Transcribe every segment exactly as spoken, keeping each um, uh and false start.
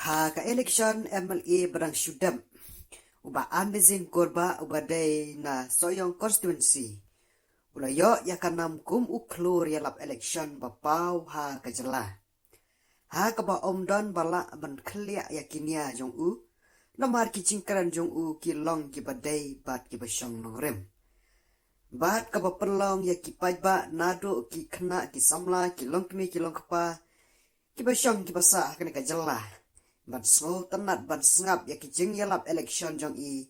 Ha ka election M L A ba dang shu dep, u Bah Amazing Kurbah uba dei na Sohiong constituency u la ïoh ïa ka nam kum u khlur ïalap election ba paw ha ka jylla. Ha kaba ym don ba lah ban khleh ïa ki nia jong u, namar ki jingkren jong u ki long kiba dei bad kiba shong nongrim. Bad kaba pynlong ïa ki paidbah naduh ki khynnah ki samla, ki longkmie ki longkpa, kiba shong kiba sah ha kane ka jylla, ban sngewtynnat ban sngap ïa ki jingïalap election jong i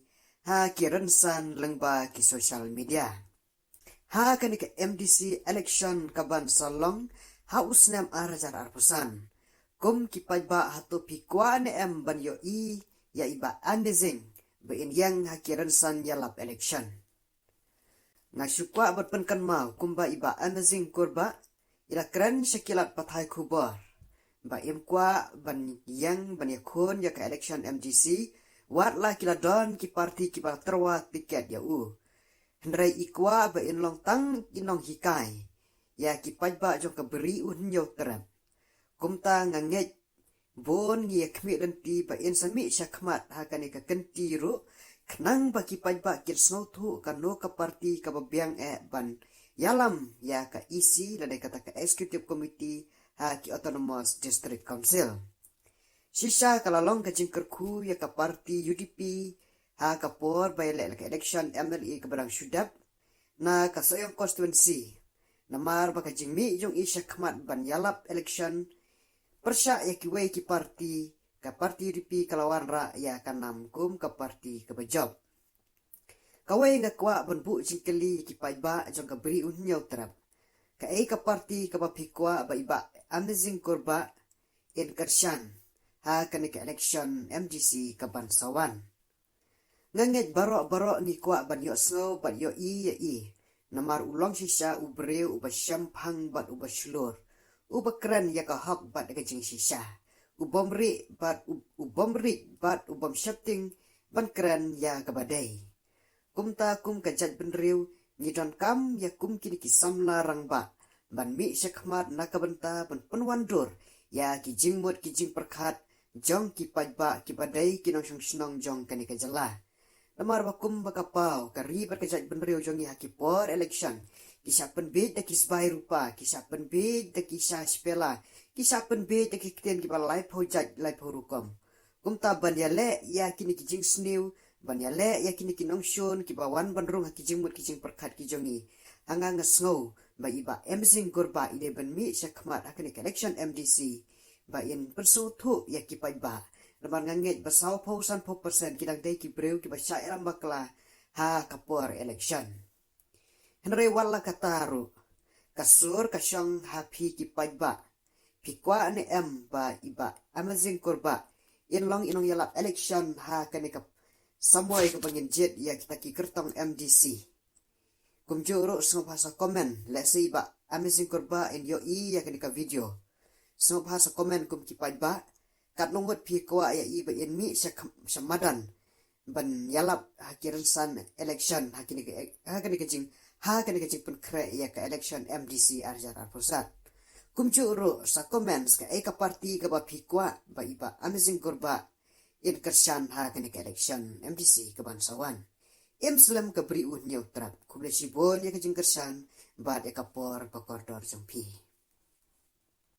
ha ki rynsan lyngba ki social media. Ha kane ka M D C election kaban sa long ha u snem ar hajar arphew san, kum ki paidbah hato phi kwah ne em ban ïohi ïa i Bah Amazing ba in ïeng ha ki rynsan ïalap election? Nga shu kwah ban pynkynmaw kumba i Bah Amazing Kurbah i la kren sha ki lad pathai khubor ba im kwah ban ïeng ban ïakhun ïa ka election M D C, wat la ki la don ki parti kiba tyrwa tiket ïa u. Hynrei i kwah ba in long tang i nonghikai ïa ki paidbah jong ka Bri U Hynñiewtrep. Kumta nga ngeit bun ngi ïa khmih lynti ba in sa mih shakhmat ha kane ka kynti ruh, khnang ba ki paidbah kin sngewthuh kano ka parti kaba biang eh ban ïalam ïa ka E C lane kata ka Executive Committee ha ki Autonomous District Council. Shisha ka la long ka jingkyrkhu ïa ka parti U D P ha ka por ba ïaleh ïa ka election M L A kaba dang shu dep na ka Sohiong constituency, namar ba ka jingmih jong i shakhmat ban ïalap election pyrshah ïa kiwei ki parti, ka parti U D P ka la wanrah ïa ka nam kum ka parti kaba jop. Kawei nga kwah ban buh jingkylli ïa ki paidbah jong ka Bri U Hynñiewtrep, kaei ka parti kaba phi kwah ba i Bah Amazing Kurbah in kyrshan ha kane ka election M D C kaban sa wan? Nga ngeit baroh baroh ngi kwah ban ïohsngew bad ïohi ïa i, namar u long shisha u briew uba shemphang bad uba shlur, uba kren ïa ka hok bad ïa ka jingshisha, u bym rieh bad u, u bym rieh bad u bym sheptieng ban kren ïa kaba dei. Kumta kum ka jaitbynriew ngi donkam ïa kum kine ki samla rangbah ban mih shakhmat na ka bynta ban pynwandur ïa ki jingmut ki jingpyrkhat jong ki paidbah kiba dei ki nongshong shnong jong kane ka jylla. Namar ba kumba ka paw ka ri bad ka jaitbynriew jong ngi ha ki por election, ki shah pynbiej da ki sbai rupa, ki shah pynbiej da ki sha shpela, ki shah pynbiej da ki ktien kiba laiphew jait laiphew rukom. Kumta ban ïaleh ïa kine ki jingsniew, ban ïaleh ïa kine ki nongshun kiba wan ban rung ha ki jingmut ki jingpyrkhat ki jong ngi, ha nga nga sngew ba i Bah Amazing Kurbah i dei ban mih shakhmat ha kane ka election M D C ba in pynsngewthuh ïa ki paidbah. Namar nga ngeit ba sawphew sanphew percent ki dang dei ki briew kiba shah ïalam bakla ha ka por election. Hynrei wat la katta ruh, ka sur ka shong ha phi ki paidbah. Phi kwah ne em ba i Bah Amazing Kurbah in long i nongïalap election ha kane ka samoi kaba ngin jied ïa kita ki kyrtong M D C? Kumjuh ruh sngewbha sa comment, lehse i Bah Amazing Kurbah in ïohi ïa kane ka video. Sngewbha sa comment kum ki paidbah, katno ngut phi kwah ïa i ba in mih sha kam-, sha madan ban ïalap ha ki rynsan election ha kane ka, ha kane ka jing, ha kane ka jingpynkhreh ïa ka election M D C ar hajar arphew san. Kumjuh ruh sa comments kaei ka parti kaba phi kwah ba i Bah Amazing Kurbah in kyrshan ha kane ka election M D C kaban sa wan. Im slem ka Bri U Hynñiewtrep, khublei shibun ïa ka jingkyrshan bad ïa ka por ka kordor jong phi.